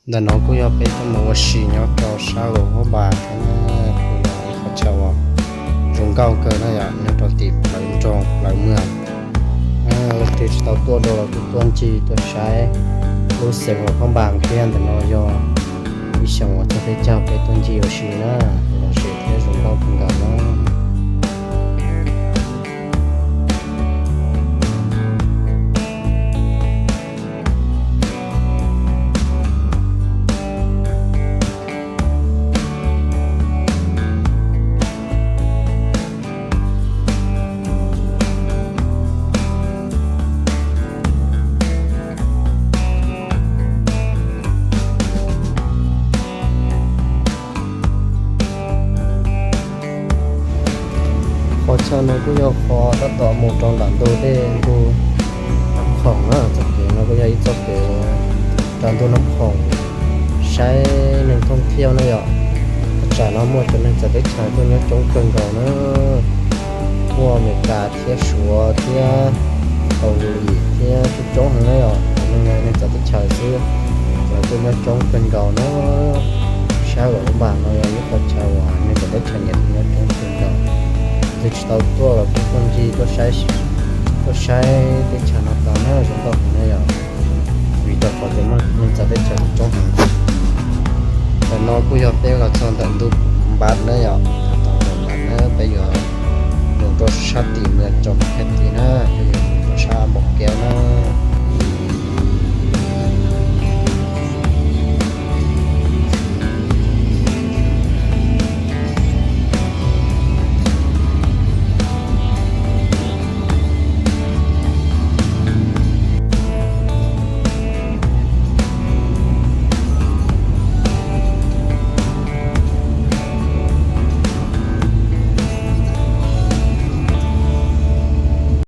Ntawm no kuj yog peb tuaj mus ua si nyob rau sab Luam Phab Npas thiab na, kuj yog ib qhov chaw uas zoo nkauj kawg na yom, nyob rau tim plawv nroog plawv muag. Leej twg tsis tau tuaj dua los kuj tuaj ncig tuaj saib lub xeev Luam Phab Npas thiab. Ntawm no yog ib xyoos uas txog teb chaws peb tuaj ncig ua si na, lom zem thiab zoo nkauj kawg nkaus na. Qhov chaw no kuj yog qhov tab tom mus rau nram ntug dej ntug Nab Khoom na. Txoj kev no kuj yog ib txoj kev rau ntug Nab Khoom saib neeg thooj thiaj na yom. Thaj tsam no muaj cov neeg txawv teb chaws tuaj nyob coob kawg nkaus na, muaj Amelikas thiab Suav thiab Kaus Lim thiab coob coob heev na yom. Neeg txawv teb chaws xwb, lawv tuaj nyob coob kawg nkaus na. Sab Luam Phab Npas no yog ib qhov chaw uas neeg txawv teb chaws nyiam nyob coob kawg nkaus. Leej twg tsis tau tuaj los kuj tuaj ncig tuaj saib teb chaws no tau na, zoo nkauj heev na yom, vim rau qhov tias muaj neeg txawv teb chaws coob heev. Ntawm no kuj yog peb los txog ntawm ntug Npas na yom, tau ntawm Npas na peb yuav mus rau sab tim Mws Tsoom Khaib Tis na, peb yuav mus rau sab Npauj Kev na.